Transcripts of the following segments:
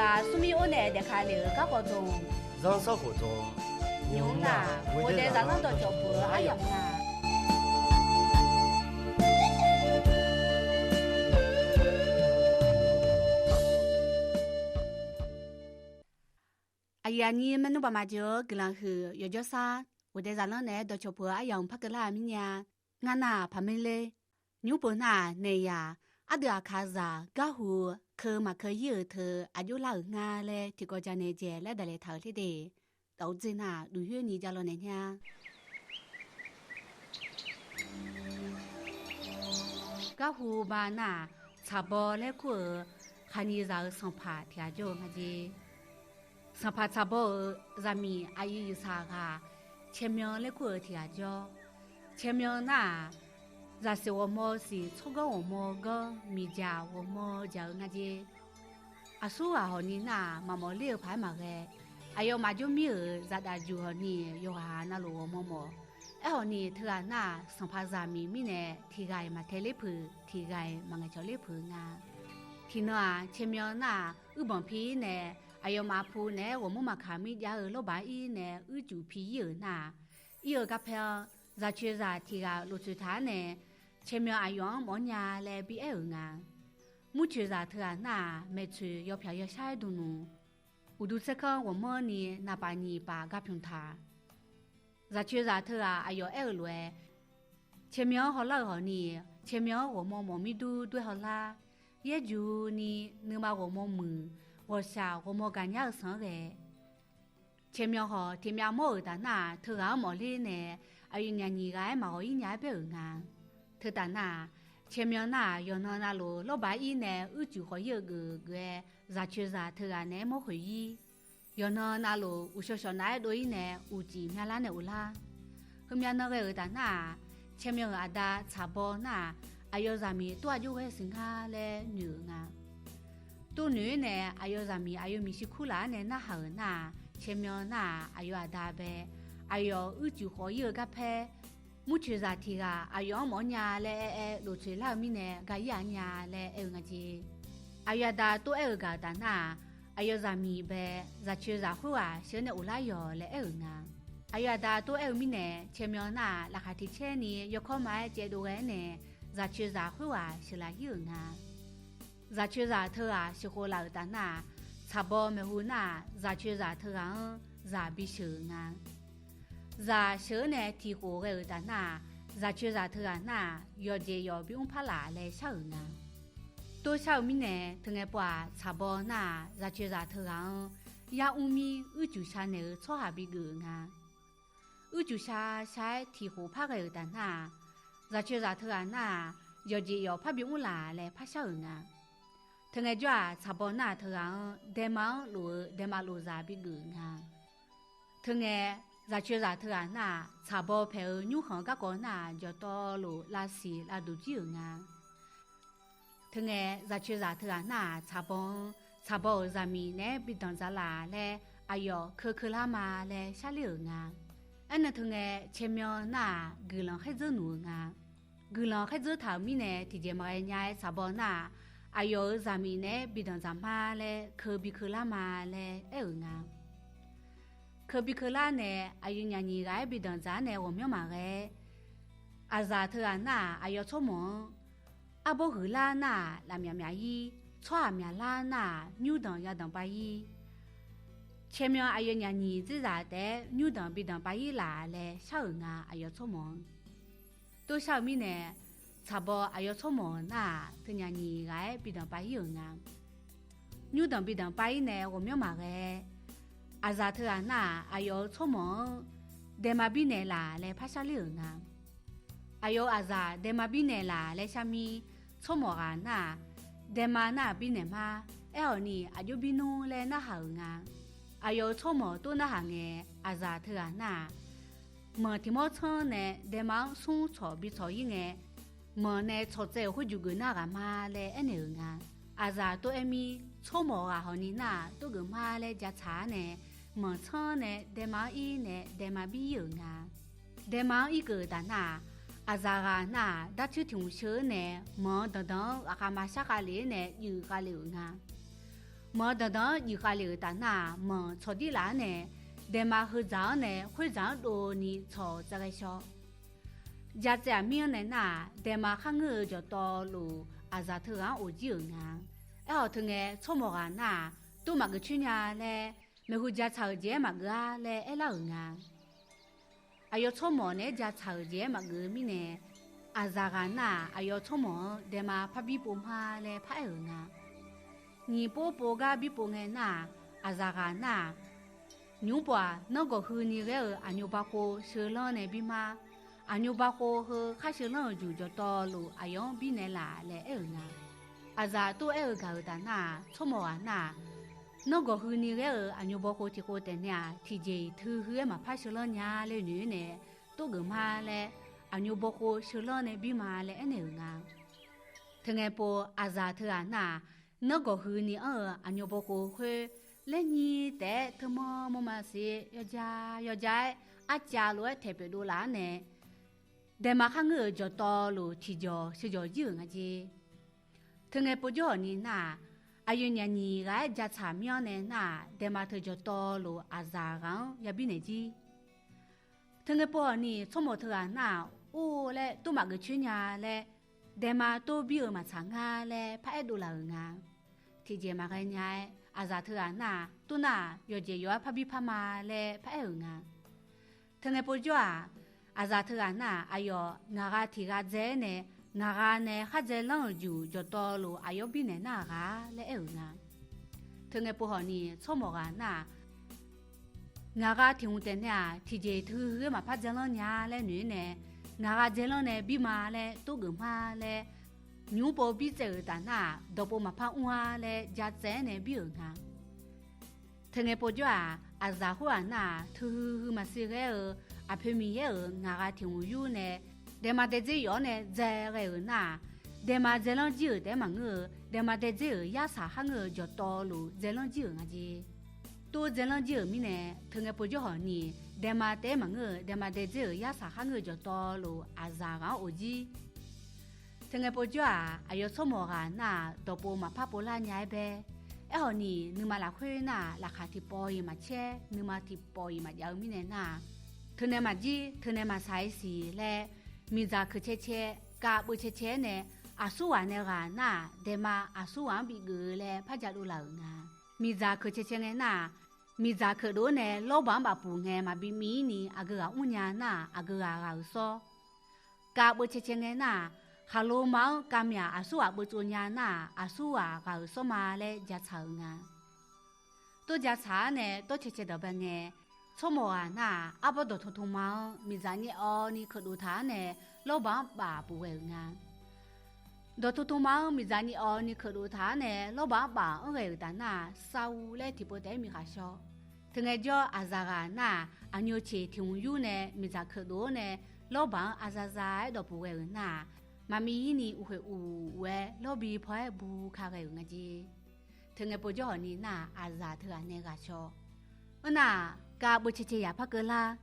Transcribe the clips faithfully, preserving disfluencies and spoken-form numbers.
Ghaq smrmir or nae daefka lef-euq garkawv dmq, zanrsanrkhof dmq, nymq-mr nar, ghofdaef zaqlanr dawqcawq puq-eu aryamq nga. Aqyuif aqnyir maernmr baqmaf jeuq-eu guiqlanq huiq yawqjawr sar, ghofdaef zaqlanr naeq-aer dawqcawq puq-eu aryamq par keuvlar-eu mirnya. Ngar nar-aq Paqmaerler. Nymr pov nar-aq naeq yaq, ardeuv aqkaqzaq garhu keu maqkeu ir-euq teu aqjox lar-euq ngar laer tiqkawv ja nae jaeq laer daqlaeq taq-euq ler de. Dawq-eu dzer nar-aq duqyoer ni ja law naeq nya. Garhu ba nar-aq, tsaqbaw laer kur-euq khaqnyiq zaq-euq sanqpaq tiq ghaq jawr-eu nga jer. Sanqpaq tsaqbaw-euq zaqmiq aqyuif yuifsaq ghaq, Caermyan laer kur-euq tiq ghaq jawr. Caermyan nar-aq, zaqsiq ghawqmawr siq, tsawrganr ghawqmawr ganr, miqdzaq ghawqmawr dzaq-eu nga jer. Aqsur ghaq hawq ni nar-aq, maqmawf ler-eu paq-aer maqghae. Aqyawfmaf jawr mir-euq zaqdaf juq hawq ni yawqghaq navluf ghawqmawr mawf. Aerkhawf ni teughaq nar-aq, sanqpaq zaqmiq mirnae tiq ghaq-iq maqtae ler puq, tiq ghaq-iq maqngaeq cawq ler puq nga. Tiqnan-aq, Caermyan nar-aq, uirbanq pi-ir nae, aqyawfmaf pu naeq-aer ghawqmawr maqkaq mir jav-eu lawrbaq ir nae uircuf pi ir-euq nar-aq, ir-eu garpaer-anr zaqcoeqzaq tiq ghaq lof tsoeq taq-ar nae, Caermyan aqyawf-anr mawf-awr nya laer bi aer-euq nga. Murcoeqzaq teughaq nar-aq, maeqtsoeq yawpyaq yawshar-aer dm nmr. Uqduq tsaerkanr ghawqmanrni naqpaf nyiq paf gar pymq taq. Zaqcoeqzaq teughaq aqyawf aer-eu lof-aer, Caermyan-anr hawlar-eu hawq ni, Caermyan-anr ghawqmawr mawf mir dur dur-aer hawlar. Yaerjuq ni nuima ghawqmawr muiq, ghawqshaq ghawqmawr gaqnyar-eu sanq-anr ghae. Caermyan hawq tiq myav mawr-euq taf nar-aq, teughaq-anr mawfler nae aqyawfnyaf nyiq ghaq-aer maqghawq ir nya-aer baer-euq nga. Teu taf nar-aq, Caermyan nar-aq, yawqnan navluf lawrbaq ir nae uircuf khawf ir-eu geuf geuf-aer, zaqcoeqzaq teughaq naeq-aer mawr khoeq ir. Yawqnan navluf uqshawq shawq nav-aer dov ir nae uqcif myav lar nae uvlar. Heumyav nan ghae-euq taf nar-aq, Caermyan-euq aqda tsaqbaw nar-aq, aqyawf zaqmiq tov-aq jov ghae siq ngar laer noeq-euq nga. Tov noeq-ir nae aqyawf zaqmiq aqyawf miqshi kur laf-ar nae narhaq-euq nar-aq, Caermyan nar-aq, aqyawf aqda bae, aqyawf uircuf khawf ir-eu garpaer, murcoeqzaq tiq ghaq aqyawf-anr mawf-awr nya laer aer-aer lof tsoeq lar-eu mirnae ga ir-aq nya laer aer-eu nga jeq. Aqyawf aqda tov aer-euq gaq-eu taf nar-aq, aqyawf zaqmiq bae, zaqcoeqzaq khoerghaq sheuq-eu nae uvlar yawq laer aer-euq nga. Aqyawf aqda tov aer-eu mirnae, Caermyan nar-aq, laqkhaq tiq caer ni yawkawr ma-aer caevdov ghae-aer nae, zaqcoeqzaq khoerghaq sheuq laf ir-euq nga. Zaqcoeqzaq teughaq sheuq khof laf-euq taf nar-aq, tsaqbaw maeqhu nar-aq, zaqcoeqzaq teughaq-anr zaq bisheuq-euq nga. Zaq sheuq-eu nae tiq khof ghae-euq taf nar-aq, zaqcoeqzaq teughaq nar-aq, yawqjeq yawq bimr par laf laer shar-euq nga. Tov shar-eu mirnae, teungae pov-aq, tsaqbaw nar-aq, zaqcoeqzaq teughaq-anr yar mr mir uircuf sha naeq-eu tsawrhaq bigeuf-euq nga. Uircuf sha sha-aer tiq khof par ghae-euq taf nar-aq, zaqcoeqzaq teughaq nar-aq, yawqjeq yawq par bimr laf laer par shar-euq nga. Teungae jawr-aq, tsaqbaw nar-aq teughaq-anr daema-anr lof-eu daema lof zaq bigeuf-euq nga. Teungae, zaqcoeqzaq teughaq nar-aq, tsaqbaw paeq-eu nymrkhanq garkawv nar-aq, jawqtawvluf lavsiq lavduq jir-euq nga. Teungae, zaqcoeqzaq teughaq nar-aq, tsaqbaw-anr tsaqbaw-euq zaqmiq naeq-aer bi danqdzaq laf laer aqyawf keu keular ma laer sharler-euq nga. Aernae teungae, Caermyan nar-aq, guiqlanq khaerdzeur nuq-euq nga. Guiqlanq khaerdzeur taq-euq mirnae, tiqjeq maqghae nya-aer tsaqbaw nar-aq, aqyawf-euq zaqmiq naeq-aer bi danqdzaq ma laer keu bi keular ma laer aer-euq nga. Keu bi keular nae, aqyawfnyaf nyiq ghaq-aer bi danqdzaq-ar nae ghawqmyanr maqghae-aer, aqzaq teughaq nar-aq, aqyawf tsawrmawq-anr arbawr huiqlar nar-aq, lafmyaf myaf ir. Tsawrhaq myaqlar nar-aq, nymrdanq yadanq pav ir. Caermyan aqyawfnyaf nyiq dzerzaq taef-aer nymrdanq bi danq pav ir laf laer shar-euq nga, aqyawf tsawrmawq-anr. Tov shar-eu mirnae, tsaqbaw aqyawf tsawrmawq nar-aq, teunyaf nyiq ghaq-aer bi danq pav ir-euq nga. Nymrdanq bi danq pav ir nae ghawqmyanr maqghae, aqzaq teughaq nar-aq, aqyawf-euq tsawrmawq-anr daema birnaeq laf laer par sharler-euq nga. Aqyawf-euq aqzaq daema birnaeq laf laer shar mir, tsawrmawq ghaq nar-aq, daema nar-aq birnaeq mar, aerkhawf ni aqjox bir nmr laer narhaq-euq nga. Aqyawf-euq tsawrmawq tov narhaq ngae, aqzaq teughaq nar-aq, manq tiq mawr tsanr nae daema-anr smr tsawq bi tsawq ir ngae, manq nae tsawq tsaev-euq khoer juq geuf nar ghaq ma laer aernaeq-euq nga. Aqzaq tov aer mir, tsawrmawq ghaq hawq ni nar-aq, tov geuf mar laer ja tsaq-ar nae, manq tsanr nae daema-anr ir nae daema bir ir-euq nga. Daema-anr irkeuv-euq taf nar-aq, aqzaq ghaq nar-aq, darcuir tiq hmq sheu-eu nae, manq-eu danqdanq-anr ghaqkhav ma shar khav lef-aer nae juif khav lef-euq nga. Manq-eu danqdanq-anr jiq khav lef-euq taf nar-aq, manq tsawqdir laf-anr nae daema heu dzaq-anr nae khoer dzaq-anr dovni tsawq tsaev ghae shaw. Jatsaev-aq mir-anr nae nar-aq, daema kharngeur-eu jawqtawvluf aqzaq teughaq-anr of jir-euq nga. Aerkhawf teungae tsawrmawq ghaq nar-aq, tov maqgeuf coer nya laer, maeqhu jatsaq-euq jeq-aer maqgeuf-ar laer aerlar-euq nga. Aqyawf tsawrmawq naeq-aer jatsaq-euq jeq-aer maqgeuf-eu mirnae, aqzaq ghaq nar-aq, aqyawf tsawrmawq-anr daema parbi pov ma laer paraer-euq nga. Nyiq pov pov gar bi pov ngae nar-aq, aqzaq ghaq nar-aq, nymq-mr pov-aq, nanrgawq huini ghaer-eu aqnyoq bakhov sheulanr nae bi mar. Aqnyoq bakhov heu khar sheulanr-euq juq jawqtawvluf aqyawf-anr birnaeq laf laer aer-euq nga. Aqzaq tov aer-eu gaq-euq taf nar-aq, tsawrmawq ghaq nar-aq, nanrgawq huini ghaer-eu aqnyoq bakhov tiqkhov taef nae-aq, tiqjeq-iq teu heu-aer maqpar sheulanr nya laer noeq-aer nae, tov geuf ma laer, aqnyoq bakhov sheulanr nae bir ma laer aernaeq-euq nga. Teungae pov aqzaq teughaq nar-aq, nanrgawq huini anr-eu aqnyoq bakhov khoer laer nyir taef-aer teumanr manrma siq yawja yawja-aer arcav lof-aer taeq pyeuf dov laf-anr nae, daema kharngeur-euq jawqtawvluf tiqjawq sheujawq jir-euq nga jer. Teungae povjawr hawq ni nar-aq, aqyawf nyaf nyiq ghaq-aer jatsaq mir-anr nae nar-aq, daema teu jawqtawvluf aqzaq ghaq-anr yabi naeq jir. Teungae pov hawq ni tsawrmawq teughaq nar-aq, or laer tov maqgeuf coer nya laer, daema tov bir-eu maqtsaq ngar laer paraer dov laf-euq nga. Tiqjeq maqghae nya-aer aqzaq teughaq nar-aq, tov nar-aq, yawqjeq yawq-aer parbi par ma laer paraer-euq nga. Teungae povjawr-aq, aqzaq teughaq nar-aq, aqyawf ngaq gha tiq gha dzae-aer nae, ngaq gha nae khar dzaelanr-euq juq jawqtawvluf aqyawf birnaeq nar-aq ghaq laer aer-euq nga. Teungae pov hawq ni tsawrmawq ghaq nar-aq, ngaq gha tiq hmq taef nae-aq, tiqjeq teu heu-aer maqpar dzaelanr nya laer noeq-aer nae, ngaq gha dzaelanr nae bir ma laer tov geuf ma laer, nymq-mr pov bir tsaev-euq taf nar-aq, dawqpov maqpar mr-ar laer jatsaev-aer nae bir-euq nga. Teungae povjawr-aq, aqzaq khoerghaq nar-aq, teu heu heu maqsiq ghaer-eu aqpoeq Miqyaer-euq ngaq gha tiq hmq yur nae, daema daedzer yawf-awr nae dzae ghae-euq nar-aq, daema dzaelanr jir-euq taef-aer maqngeur-eu, daema daedzer-euq yarsaq kharngeur-eu jawqtawvluf dzaelanr jir-euq nga jer. Tov dzaelanr jir-euq mirnae, teungae povjawr hawq ni, daema taef-aer maqngeur-eu, daema daedzer-euq yarsaq kharngeur-eu jawqtawvluf aqzaq ghaq-anr of jir. Teungae povjawr-aq, aqyawf tsawrmawq ghaq nar-aq, dawqpov maqpar povlar nya-aer bae. Aerkhawf ni, nuima lafkhoer nar-aq, laqkhaq tiqpawf-iq maqcaer, nuima tiqpawf-iq maqjav-eu mirnae nar-aq, teunae maqjir, teunae maqsaq-ir siq laer, miqdzaq keuq cae cae, kav beuv cae cae-aer nae, aqsurghaq nae ghaq nar-aq, daema aqsurghaq-anr bigeuf-eu laer par jadov laf-euq nga. Miqdzaq keuq cae cae ngae nar-aq, miqdzaq keuqdov-ar nae lawrbaq-anr baf puq ngae maqbi miv-ir ni aqgeu ghaq mrnya nar-aq, aqgeu ghaq ghaq-euq sawr. Kav beuv cae cae ngae nar-aq, khaqlo ma-anr kavmyaq aqsurghaq beuv tsov nya nar-aq, aqsurghaq ghaq-euq sawr ma laer jatsaq-euq nga. Tov jatsaq-ar nae tawr cae cae dawq bae ngae, tsawrmawq ghaq nar-aq, arbawr dawqtm tm ma-anr miqdzaq nyaev awv ni keuqdov taq-ar nae, lawrbaq-anr baf puq ghae-euq nga. Dawqtm tm ma-anr miqdzaq nyaev awv ni keuqdov taq-ar nae, lawrbaq-anr baf-anr ghae-euq taf nar-aq, Saur laer tiqpov taef-aer miqkhaq shaw. Teungae jawr aqzaq ghaq nar-aq, aqnyoq ceq tiq hmq yur nae miqdzaq keuqdov-ar nae, lawrbaq-anr aqzaqza-aer dawq puq ghae-euq nar-aq, maqmiv-ir ni uqkhoeq uq uq-aer lawrbi paw-aer bu ka ghae-euq nga jer. Teungae povjawr hawq ni nar-aq, aqzaq teughaq nae ghaq shaw. Arnar-aq, kav beuv cae cae yaq par keuvlar.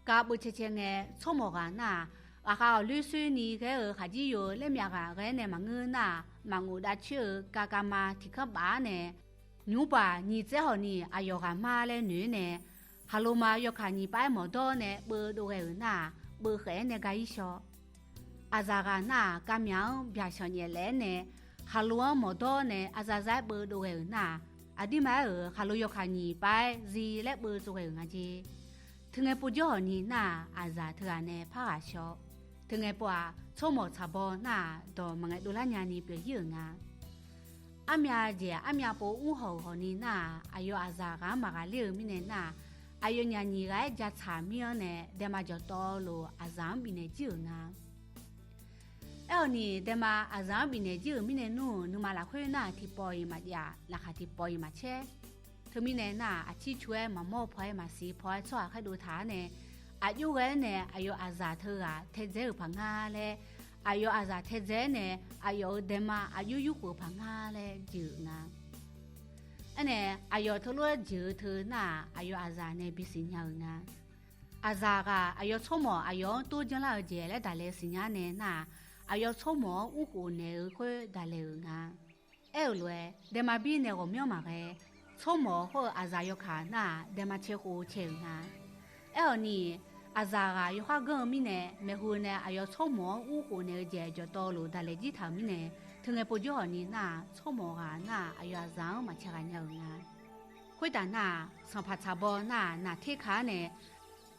Kav beuv cae cae ngae, tsawrmawq ghaq nar-aq, ghaqkhav ghawqloer soer ni ghaer-eu khaqjir yo laer myaq ghaq ghae-aer nae maqngeur nar-aq, maqngof dav coer-eu kav kav ma tiq kanr baf-ar nae, nymq-mr pov-aq, nyiq tsaev hawq ni aqyawf ghaq mar laer noeq-aer nae, khaqlo ma yawkaq nyiq pav-aer mawqdawr nae beuv dov ghae-euq nar-aq, beuv khaef-aer nae ga-ir shaw. Aqzaq ghaq nar-aq, kavmyaq-anr byaqshanq nyaef laef-aer nae, khaqlo-anr mawqdawr nae aqzaqza-aer beuv dov ghae-euq nar-aq, aqdirma aer-euq khaqlo yawkaq nyiq pav-aer zir laer beuv tsov ghae-euq nga jer. Teungae povjawr hawq ni nar-aq, aqzaq teughaq nae par ghaq shaw. Teungae pov-aq, tsawrmawq tsaq baw nar-aq, dawq maqngaeq dovlar nya ni pyeuf-ir-euq nga. Armyav jeq armyav pov mr hawq-euq hawq ni nar-aq, aqyawf aqzaq ghaq-anr maqghaq ler-eu mirnae nar-aq, aqyawf nyaf nyiq ghaq-aer jatsaq mir-anr nae daema jawqtawvluf aqzaq-anr bifnaeq jir-euq nga. Aerkhawf ni, daema aqzaq-anr bifnaeq jir-euq mirnae nmr-euq nuima lafkhoer nar-aq tiqpawf-iq maqjav, laqkhaq tiqpawf-iq maqcaer. Teumirnae nar-aq, aqcir cu-aer maqmawr paw-aer maqsiq paw-aer tsawrhaq khaerdov taq-ar nae, aqjox ghae-aer nae aqyawf aqzaq teughaq taedzae-euq paq ngar laer, aqyawf aqzaq taedzae-aer nae aqyawf-euq daema aqjox yurkhof-eu paq ngar laer jeq-euq nga. Aernae, aqyawf teulof-aer jeq-eu teu nar-aq, aqyawf aqzaq nae bisiq nya-euq nga. Aqzaq ghaq aqyawf tsawrmawq aqyawf-anr tor janrlar-eu jeq laer daqlaeq siqnya nae nar-aq, aqyawf tsawrmawq-anr mrkhof naeq-eu khoer daqlaeq-euq nga. Aer-euq lof-aer, daema bir nae ghawqmyanr maqghae, tsawrmawq hawr-eu aqzaq yawkaq nar-aq, daema cae khof cae-euq nga. Aerkhawf ni, aqzaq ghaq yawkhav ganr-eu mirnae, maeqhu nae aqyawf tsawrmawq-anr ur khof naeq-eu jeq jawqtawvluf daqlaeq jir taq-euq mirnae, teungae povjawr hawq ni nar-aq, tsawrmawq ghaq nar-aq, aqyawf aqzaq-anr maqcae ghaq nya-euq nga. Khoertaf nar-aq, sanqpaq tsaq baw nar-aq, naqter ka-ar nae,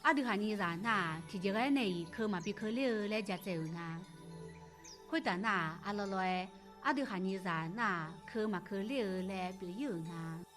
ardui khaqnyir zaq nar-aq, tiqjeq ghae nae-iq keuv maqbi keuv ler-eu laer ja tsaev-euq nga. Khoertaf nar-aq, arlawr lawr-aer, ardui khaqnyir zaq nar-aq, keuv maqkeuv ler-eu laer pyeuf ir-euq nga.